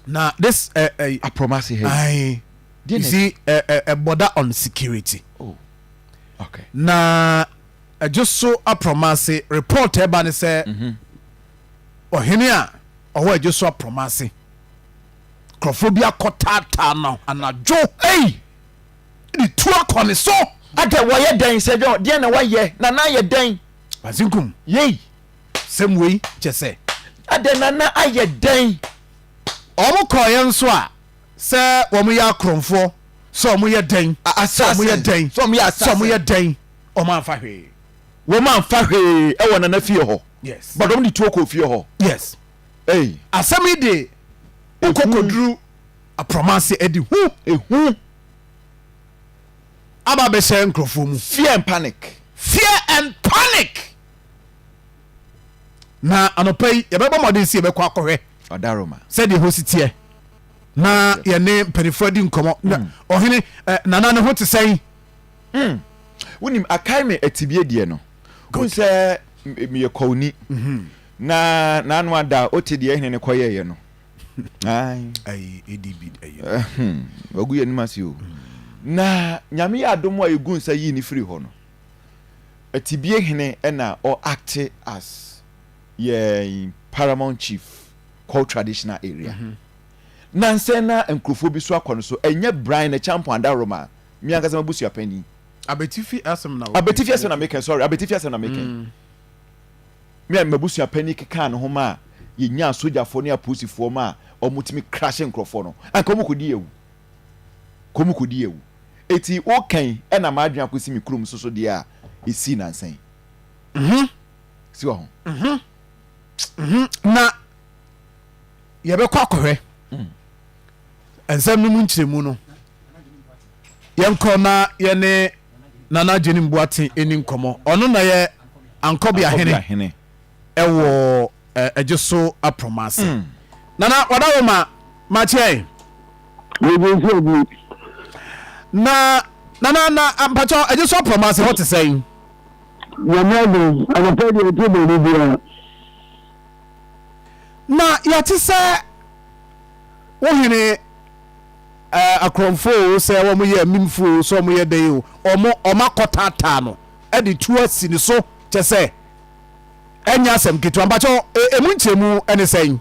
Na this Aprɔmase ha yi. Aye. Deɛ You na see, border on security. Oh. Okay. Na ɛgye so Aprɔmase report ɛba ne sɛ ɔhene a ɔwɔ ɛgye so Aprɔmase nkurɔfoɔ bi akɔ taataa no anadwo. Ei! De tu akɔ ne so. Adɛ wɔyɛ dɛn sɛ dwɔ deɛ na wɔyɛ nana ayɛ dɛn? Bazinkum. Yei. Sɛm wei kyɛ sɛ. Adɛ nana ayɛ dɛn? Wɔn kɔɔeɛ nso a sɛ wɔn yɛ akorɔmfoɔ sɛ wɔn yɛ dɛn sɛ wɔn yɛ dɛn sɛ wɔn yɛ sɛ wɔn yɛ dɛn wɔn anfa hwee. Wɔn anfa hwee ɛwɔ nana fie hɔ. Yes. But wɔn de tuo kɔɔ fie hɔ. Yes. Ei. Asɛm yi de wokɔ kɔduru aprɔmase ɛde hu. Ehu. Aba abɛhyɛ nkurɔfoɔ mu. Fear and panic. Fear and panic. Na anɔpa yi yɛbɛbɔ mmɔden sɛ yɛbɛkɔ akɔhwɛ Ɔdaroma. sɛdeɛ ɛhɔ si teɛ na yɛne mpanimfoɔ adi nkɔmmɔ. Na ɔhene nana ne ho te sɛn? Wonim, akae me atibie deɛ no. Wohu sɛ meyɛ kɔwni. Na n'ano ada a wote deɛ hene no kɔyɛeɛ no. Ae. Ayi, ADB ayi. Wagu yɛn anim ase o. Na Nyame yɛ adom a yɛgu nsa yii no firii hɔ no, Atibie hene na ɔ act as yɛn paramount chief kɔ traditional area. Nansɛ na nkurɔfoɔ bi so akɔ no so, ɛnyɛ Brian Acheampong Adaworoma, me ankasa m'abusua panin. Abetifi asɛm na woka. Abetifi asɛm na meka, sorry, Abetifi asɛm na meka. Me a m'abusua panin kekaa ne ho maa yɛnyaa sogyafoɔ ne apolisifoɔ maa wɔtumi crashe nkurɔfoɔ no, anka wɔkɔdi awu. Ka wɔkɔdi awu. Eti woka yi ɛna m'adwene akɔsi me kurom nso so deɛ a ɛsii nansa yi. Si wɔ ho. Na yɛbɛkɔ akɔhwɛ nsɛm no mu nkyerɛmu no. Yɛnkɔ na yɛne Nana Gyenim Boateng ɛni nkɔmmɔ. Ɔno na yɛ Ankɔbea hene ɛwɔ ɛgye so aprɔma ase. Nana wada wo ma makyɛn. Na nana na mpakyɛ ɛgye so aprɔma ase hɔ te sɛn? Nyame adom, anɔpa deɛ ɛte bɔne biara. Na yɛte sɛ wo hene akorɔmfo o, sɛ wɔn yɛ amimfo o, sɛ wɔn yɛ dɛn o, wɔn wɔn akɔtaataa no de tu asi ne so kyɛ sɛ ɛnyɛ asɛm ketewa. Mpakyɛ emu nkyerɛmu ne sɛn?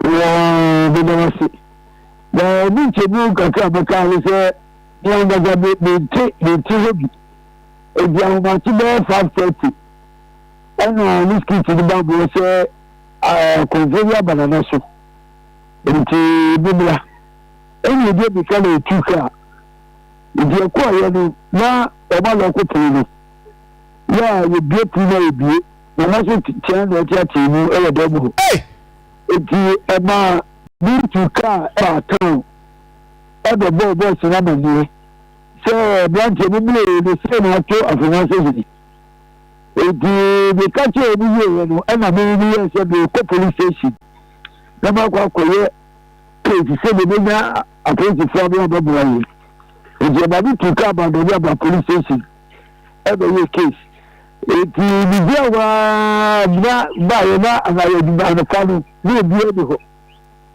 Wɔn bɛda ase. Na emu nkyerɛmu kakra a bɛka ne sɛ me ankasa mente mente hɔ bi. Enti ahomakye bɛyɛ 5:30 ɛna ne skit no ba boɔ sɛ akɔmfoɔ bi aba nana so. Nti bibla ɛna ɛdi abika na ɛtu kaa. Nti ɛkɔɔyɛ no na ɔma lɔko pono no. Yɛ a yɛbie pono no a yɛbie. Nana so tea na ɛteatee mu ɛwɔ dan mu hɔ. Nti ɛmaa metu kaa ɛbaa town ɛbɛbɔɔ bɔɔse no amanneɛ sɛ aberanteɛ no mmerɛ no sɛ na ato Afenase hene. Enti meka kyerɛɛ wɔn wieeɛ no, ɛna me meyɛɛ sɛ merekɔ police station na makɔ akɔyɛ case sɛdeɛ mɛnya apolisifoɔ abɛn abɛboa yɛn. Enti ɛma me tuu kaa baa Gani aba police station ɛbɛyɛɛ case. Enti megyina hɔ ara na baeɛ na anayɛ adwuma anɔpa no na obiara ni hɔ.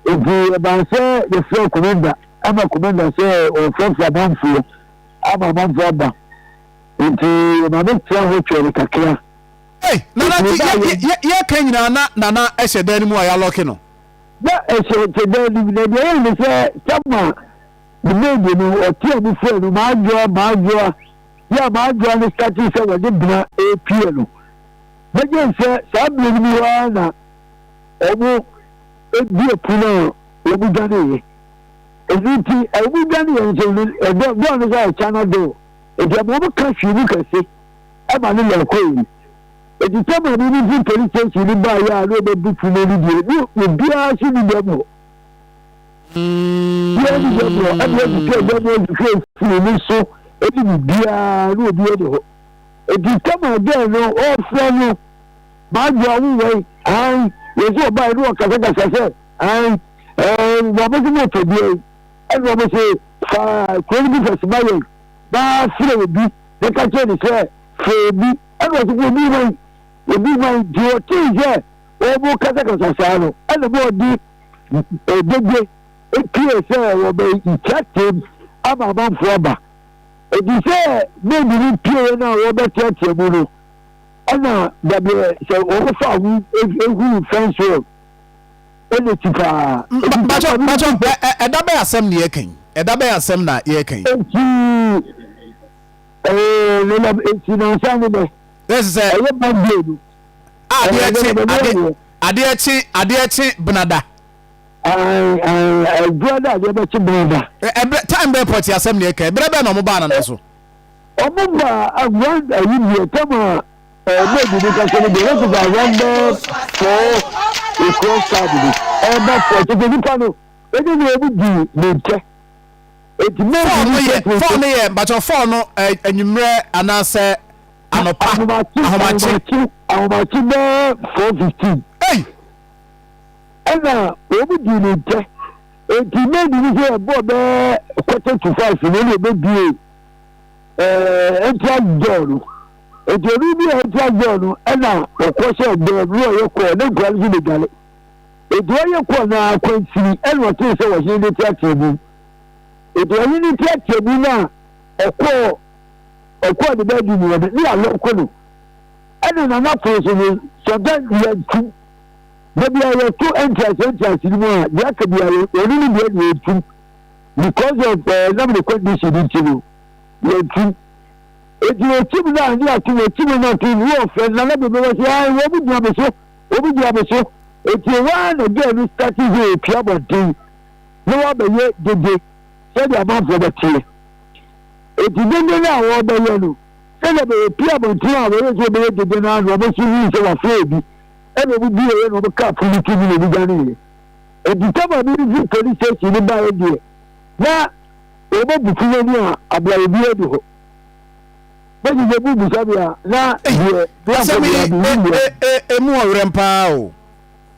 Enti ɛbaa sɛ yɛfrɛɛ commander ama commander sɛ ɔrefrɛfrɛ amanfoɔ ama amanfoɔ aba. Nti maame tena hɔ twɛn kakra. Ei, Nana nti yɛ yɛ yɛka nyinaa na Nana hyɛ dan no mu a yɛalɔke no? Na ɛhyɛ hyɛ dan no mu, na deɛ ɛyɛ ne sɛ sama ne maid no ɔteɛ mu frɛ no Maadwoa, Maadwoa, yɛ a Maadwoa no startee sɛ wɔde bena repie no. Mɛgye sɛ saa berɛ no mu hɔ ara na wɔn bue pono a wɔn dwaneeɛ. Ɛno nti wɔn dwaneeɛ nso no, ɛdɔ dɔɔ no sɛ ayɛ China door. Enti ɛma wɔn ka hwee mu kɛse ma ne yɛ kɔe. Enti sɛ maame no fi police station no baeɛ a na ɔbɛbu poma no deɛ, ne obiara nso nni dɛm hɔ. Obiara nni dɛm hɔ, ɛna ɔhwehwɛɛ dɛm hɔ hwehwɛɛ funu no so ne biribiara na obiara nni hɔ. Enti Tamar girl no ɔrefrɛ no, M'adwoa wo wɛn? Ae, yɛn sɛ ɔbaeɛ na ɔkasakasa sɛ, ae, ɛɛ, wɔn nso mo pɛ deɛ. Ɛnna wɔse, Fa kuro no bi fɛs ma yɛn, na frɛ obi, na ka kyerɛ no sɛ, 'Frɛ obi. Ɛnna ɔse, Obi hwan? Obi hwan? Nti wɔtee sɛ wɔrekasakasa saa no, ɛnna na ɔde Dede pue sɛ wɔbɛteateam ama amanfoɔ aba. Enti sɛ maid no pueɛ no a wɔbɛteatea mu no, ɛna dadeɛ sɛ wɔfa ho ehuru fence wall ɛna ti paa. Mpakyɛ mpakyɛ ɛda bɛn asɛm na yɛka yi? Ɛda bɛn asɛm na yɛka yi? Eti ɛɛ nana eti nansa ne dɛ. Ɛsɛ sɛ ɛyɛ Monday no. Adeɛ kye ade adeɛ kye adeɛ kye benada. Ayi ayi ɛdua da adeɛ bɛkye benada. Ɛbrɛ time bɛn pɔte asɛm na yɛka yi? Ɛbrɛ bɛn na wɔn baa nana so? Wɔn baa around ayi deɛ tam a ɛɛ maid no kasa no deɛ wɔn baa around bɛɛ 4 o'clock time no ɛɛba four kyɛ sɛ nipa no ɛde na wɔn di ne nkyɛ eti maid no yɛ four no yɛ mpakyɛ four no ɛ enyimrɛ anaasɛ anɔpa ahomakye ahomakye ahomakye bɛɛ 4:15. Ei. Ɛna wɔn di ne nkyɛ eti maid no sɛ ɛbɔ bɛɛ 4:45 no ɛna ɛbɛbie. Ɛɛ entrance door no nti obi bi a entrance door no ɛna ɔkɔ hyɛ dan mu na ɔyɛ kɔɔ ne nkura no nso bedwale nti ɔyɛ kɔɔ na akwansini ɛna ɔtee sɛ ɔhene no teatea mu nti ɔhene no teatea mu na ɔkɔɔ ɔkɔɔ ne baabi mu no ne alɔko no ɛna nana koro so no sometimes yɛntum baabi a yɛto entrance entrance no mu a deɛ aka biara ɔno ne deɛ deɛ yɛntum because of ɛɛ eh, nam ne condition nti no yɛntum eti okyim no a ne ato okyim no ato ne ɔfrɛ no nana bebe wɔ sɛ ayi wɔn mu gyina me so wɔn mu gyina me so eti wɔn a na girl no start sɛ opia abɔnten na wɔabɛyɛ dede sɛdeɛ amanfoɔ bɛteɛ eti dede no a wɔbɛyɛ no sɛdeɛ bɛyɛ pia abɔnten a wɔyɛ sɛ wɔbɛyɛ dede no ano wɔn nso hu sɛ wɔafrɛ obi ɛna wɔn bi yɛ na wɔn kaa pono ti mu na wɔn dwane yɛ. Enti sɛ maame no firi police station no baeɛ deɛ, na wɔbɛbutu n'ani a ablaeɛ biara nni hɔ. Bɛsi sɛ mobisa me a, na deɛ Asɛm yi emu ɔwerɛm paa o.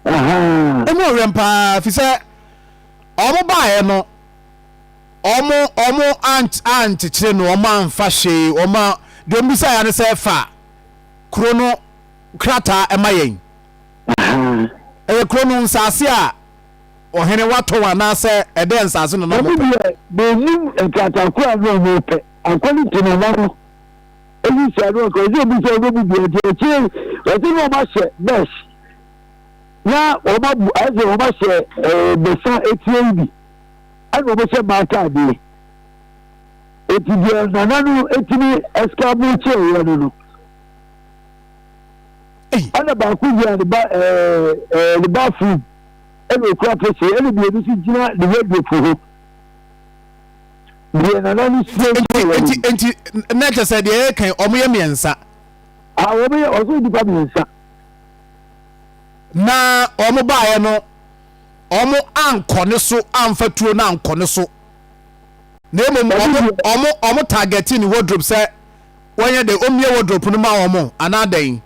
Emu ɔwerɛm paa fi sɛ wɔn baeɛ no wɔn wɔn ankyekyere no wɔn amfa hwee wɔn a deɛ wɔn bisa ya ne sɛ fa kuro no krataa ɛma yɛn. Ɛyɛ kuro no nsaase a ɔhene watɔn anaasɛ ɛdɛn nsaase no na wɔpɛ? Wɔn deɛ mennim nkrataa koro a na wɔpɛ. According to Nana no, eyi saa no ɔka ɔsɛ obi sɛ ɔbɛbu bia nti akyire ɔsɛ na wɔahyɛ mesh na wɔabu ayɛ sɛ wɔahyɛ ɛɛ bɛsa etie yi bi ɛna wɔhyɛ mmaa ataadeɛ eti deɛ Nana no etumi ɛsikabu kyerɛ yɛ no no. Ɛna baako gyina ne ba ɛɛ ɛɛ ne bathroom ɛna okura pese ɛna mmienu nso gyina ne wardrobe ho deɛ nana no sie nti nti nti na kyɛ sɛ deɛ ɛyɛ kan wɔn yɛ mmiɛnsa. A wɔn yɛ ɔsɛ nipa mmiɛnsa. Na wɔn baayɛ no wɔn ankɔ ne so amfa tuo no ankɔ ne so na mmom wɔn wɔn wɔn targeti ne wardrobe sɛ. Wɔnyɛ dɛn? Ommue wardrobe no ma wɔn anaa dɛn?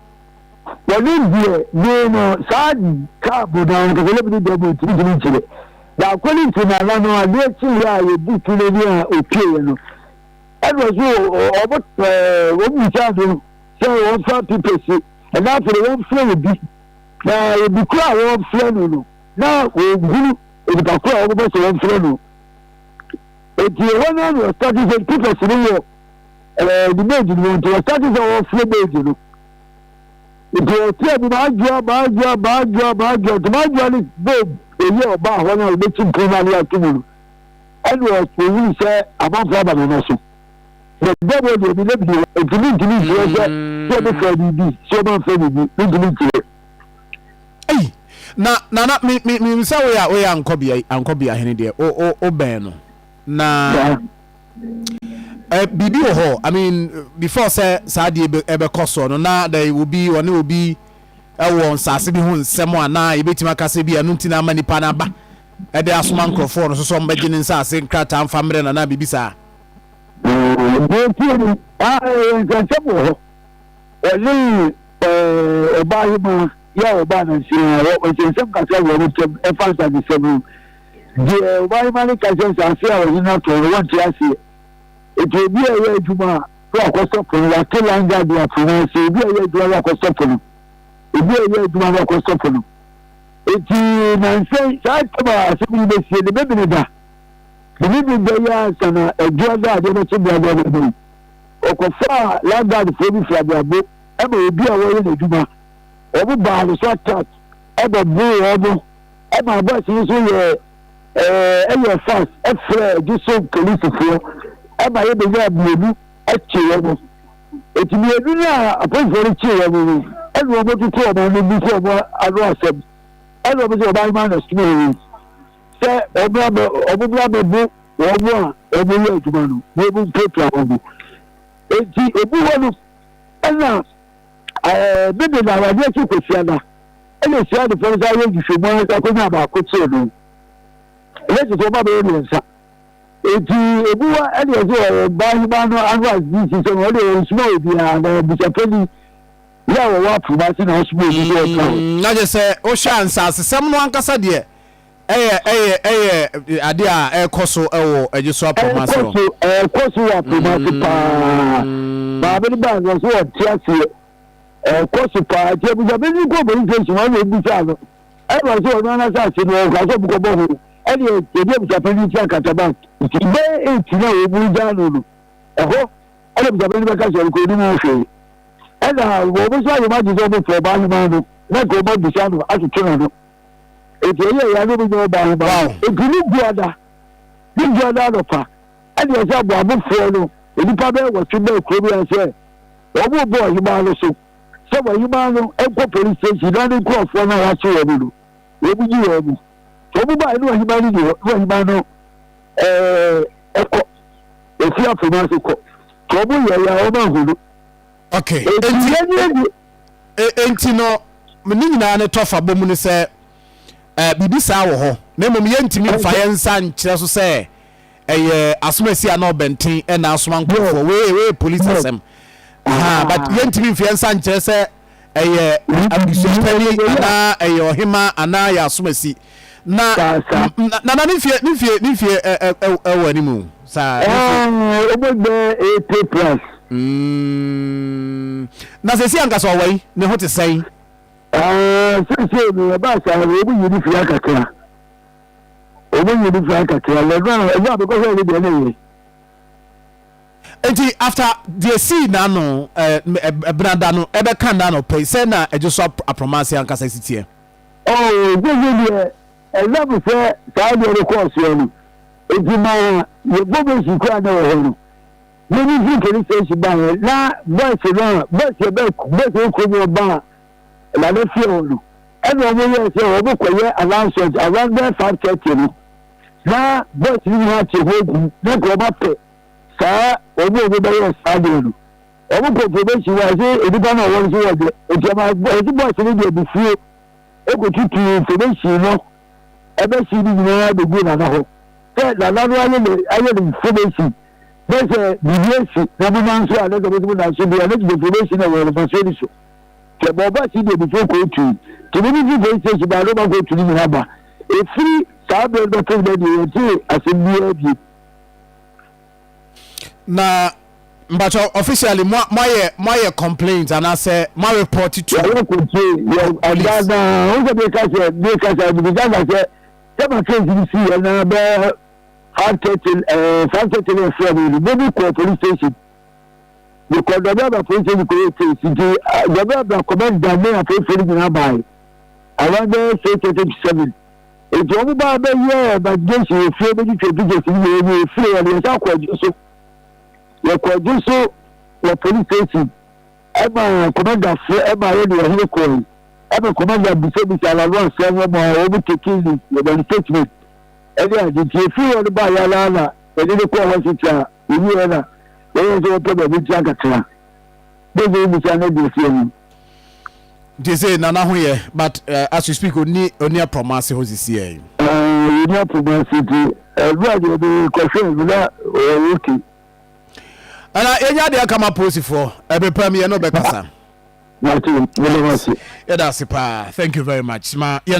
Wɔne deɛ dee no saa kaa bo no ankasa na mene deɛ ntumi ntumi nkyerɛ. Baako no nti na no adeɛ kyeeɛ a yɛbu tu no ani a ɔpieeɛ no ɛna ɔso ɔmo ɛɛ wɔn bisaa no sɛ wɔmfa pipɛsi ɛna afei wɔmfrɛ obi na obi koro a wɔmfrɛ no no na wɔhunu onipa koro a wɔbɛbɔ sɛ wɔmfrɛ no eti ɛhɔ no na ɔsate sɛ pipɛsi no wɔ ɛɛ ne maid no mu nti ɔsate sɛ ɔfrɛ maid no nti ɔteɛ mu maadwoa maadwoa maadwoa maadwoa nti maadwoa no bɔ eyi a ɔbaa hɔ no a ɔbɛkyi mpon no ano ato mu no ɛna ɔhunu sɛ amanfoɔ aba nana so na dɛbɔ deɛ mi na bi hɔ nti mi ntumi nkyerɛ sɛ sɛ ɔmo fɛ biribi sɛ ɔmo anfɛ biribi mi ntumi nkyerɛ. Ei na nana mi mi mi sɛ woyɛ woyɛ ankɔbea ankɔbea hene deɛ o o o bɛn no na. Eh, biribi wɔ hɔ i mean before sɛ saa adeɛ ɛbɛkɔ soɔ no na dɛ obi ɔne obi ɛwɔ nsaase bi ho nsɛm anaa yɛbɛtumi aka sɛ bi ɛno nti na ama nipa no aba ɛde asoma nkurɔfoɔ no so sɛ ɔmbɛgye ne nsaase nkrataa mfa mmerɛ no anaa biribi saa. Deɛ no nsɛnsɛm wɔ hɔ ɔne ɔbaa hemaa yɛ a ɔbaa nansia nsɛnsɛm kakra wɔ wɔn ntam ɛfa nsasesɛm no Deɛ ɔbarima no ka sɛ nsase a ɔhene no atɔn no, wɔnte aseɛ. Enti obi a ɛyɛ adwuma a, na wakɔsɔ pono, wate landguard wɔ apono ase, obi a ɛyɛ adwuma na wakɔsɔ pono, obi a ɛyɛ adwuma na wakɔsɔ pono. Enti nnansa yi, saa tam a asɛm yi bɛsie no, Memeneda, ne Memeneda yi ansa na Adwuada a adeɛ bɛkye Brada no aba yi, ɔkɔfaa landguardfoɔ bi firi Abrabo ma obi a wɔyɛ n'adwuma. Wɔn baa no so attack bɛboo wɔn ma boys no nso yɛɛ ɛyɛɛ fast frɛɛ Adwosom polisifoɔ ma yɛbɛnyaa mmienu kyee wɔn. Enti mmienu no a apolisifoɔ no kyee wɔn no, ɛna wɔtoto wɔn ano bisa wɔn ano asɛm. Ɛna wɔn sɛ wɔn ahema na soma wɔn sɛ wɔn mmra bɛ wɔn mmra bɛbo wɔn a wɔyɛ adwuma no na wɔn mpiapia wɔn ho. Enti ebu hɔ no, ɛna ɛɛ bebe na awadeɛ akyi kwasiada ɛna esuadefoɔ no san yɛ nhwehwɛmu ankasa kɔnya baako kyee no. Ɛyɛ te sɛ wɔn abɛyɛ mmiɛnsa. Enti ebi hɔ ɛna ɛsɛ ɔyɛ ɔbaa hemaa no ano asisi sɛ ɔde ɔnsoma obiara na abusuapanin yɛ a wɔwɔ aproma ase na ɔsoma obi sɛ ɔka ho. Na kyerɛ sɛ wohwɛ a nsasesɛm no ankasa deɛ ɛyɛ ɛyɛ ɛyɛ adeɛ a ɛrekɔ so wɔ Adwo so aproma ase hɔ. Ɛrekɔ so ɛrekɔ so wɔ aproma ase paa. Maame no baa no ɔso ɔnte aseɛ. Ɛrekɔ so paa nti abusuapanin no kɔɔ police station hɔ na obisaa no. Ɛna ɔsɛ ɔno ara asase no ɔka sɛ ɔmokɔbɔ ho ɛne yɛde abusuapanin tua nkataban nti bɛyɛ eight no a wɔn gyaa no no ɛhɔ ɛna abusuapanin bɛka sɛ ɔno kɔ onim ho hwee ɛna wɔn nso ayɛ wɔn agye sɛ wɔn fɛ ɔbaa hemaa no na nka wɔn abisa no atoto n'ano eti ɛyɛ ɛyɛ ano bɛnya ɔbaa hemaa no eti ne guada ne guada anɔpa ɛna ɛsɛ aboabofoɔ no nnipa bɛyɛ wɔtwe bɛɛ kuro bi asɛ wɔn bɔ ɔhemaa no so. Sɛ wɔhemaa no nkɔ police station na ne nkurɔfoɔ no a wɔakye wɔn no, wɔn nyi wɔn mu. Sɛ wɔn baeɛ ne ɔhemaa no ni hɔ, ne ɔhemaa no ɛɛ ɛkɔ, efi afoma ase kɔ. Sɛ wɔn yɛ yɛ a wɔn ahu no. Okay. Enti enti no ne nyinaa ne tɔfa bɔ mu ne sɛ ɛɛ biribi saa wɔ hɔ na mmom yɛntumi nfa yɛn nsa nkyerɛ so sɛ ɛyɛ asomasi anaa ɔbɛnten ɛna asoma nkurɔfoɔ wei wei polisi asɛm aha but yɛntumi mfa yɛn nsa nkyerɛ sɛ ɛyɛ abusuapani anaa ɛyɛ ɔhema anaa ɛyɛ asomasi na na na ne mfie ne mfie ne mfie ɛwɔ anim saa. Ɛɛ ɔbɛ bɛ 80 plus. Na sɛsi ankasa ɔwɔ yi ne ho te sɛn. Ɛɛ sɛsɛ no ɛbaa saa no wɔn yi ne fia kakra. Wɔn yi ne fia kakra na ɛnu a ɛnu a bɛkɔ sɛ ɛne deɛ ne yɛ. Nti after deɛ sii n'ano ɛbenada no ɛbɛka n'ano pɛ sɛ na ɛgye so aprɔma ase ankasa si teɛ. Oh, sese deɛ ɛnam sɛ saa deɛ no kɔɔ soɔ no nti ma yɛ probation koraa na ɛwɔ hɔ no yɛni firi police station baeɛ na boys no a boys yɛ bɛ boys wɔ kurom hɔ baa nana fie hɔ no ɛna wɔn yɛɛ sɛ wɔn kɔyɛ announcement around bɛyɛ 5:30 no na boys no nyinaa te hɔ gu na nka wɔn apɛ saa wɔn a wɔbɛyɛ saa deɛ no wɔn kɔ probation wɔ ase nnipa na wɔn nso wɔ deɛ nti wɔn ɛsi boys no deɛ abufuo ekotutu information no ɛbɛsi ne nyinaa bɛgu nana hɔ sɛ nana no ayɛ ne ayɛ ne information na sɛ biribi asi na mo nan so a na sɛ mo nso mo nan so deɛ na kyerɛ information na wɔn mfasoɔ ni so sɛ bɔ ɔba si deɛ abufuo kɔɔtu nti mo ne fi police station baa na ɔba kɔɔtu ne nyinaa ba efiri saa bɛn bɛpem dɛ deɛ yɛnte asɛm biara bio. Na mpakyɛw officially mo moayɛ moayɛ complaint anaasɛ mo report to. Yɛayɛ complaint yɛ police. Ghana o sɛ mi ka sɛ mi ka sɛ mi ka sɛ sɛ ma case ni si yɛ na bɛ 5:30 5:30 na ɛfrɛ mi no mo bi kɔ police station mi kɔ dɔbɛ aba police station kɔ yɛ case nti dɔbɛ aba kɔmɛnda ne apolisifoɔ no nyinaa baa yi around bɛ 6:30 to 7. Enti wɔn baa bɛyɛɛ investigation wɔ fie bɛtwitwa pictures no nyinaa wie fie hɔ no yɛsan kɔ adwo so yɛkɔ adwo so wɔ police station ɛma commander frɛ ɛma yɛde ɔhene kɔe ɛma commander bisabisa n'ano asɛm ɛma wɔn taking ne yɛbɔ statement ɛne ade nti efiri hɔ no baa yɛ ara na yɛde ne kɔɔ hospital a yɛwie na yɛyɛ sɛ wɔpɛ baabi ntia kakra bɛsɛ bisa no deɛ fie no. Nti sɛ nana ho yɛ but as you speak onni onni aprɔma ase hɔ sisi ɛ. Ɛɛ onni aprɔma ase nti ɛnu a deɛ de kɔhwɛ no na ɔyɛ okay. Ɛna yɛnya deɛ aka ma polisifoɔ ɛbɛ pam yɛ no bɛkasa. Mate, meda mo ase. Yɛda ase paa, thank you very much. Ma yɛn.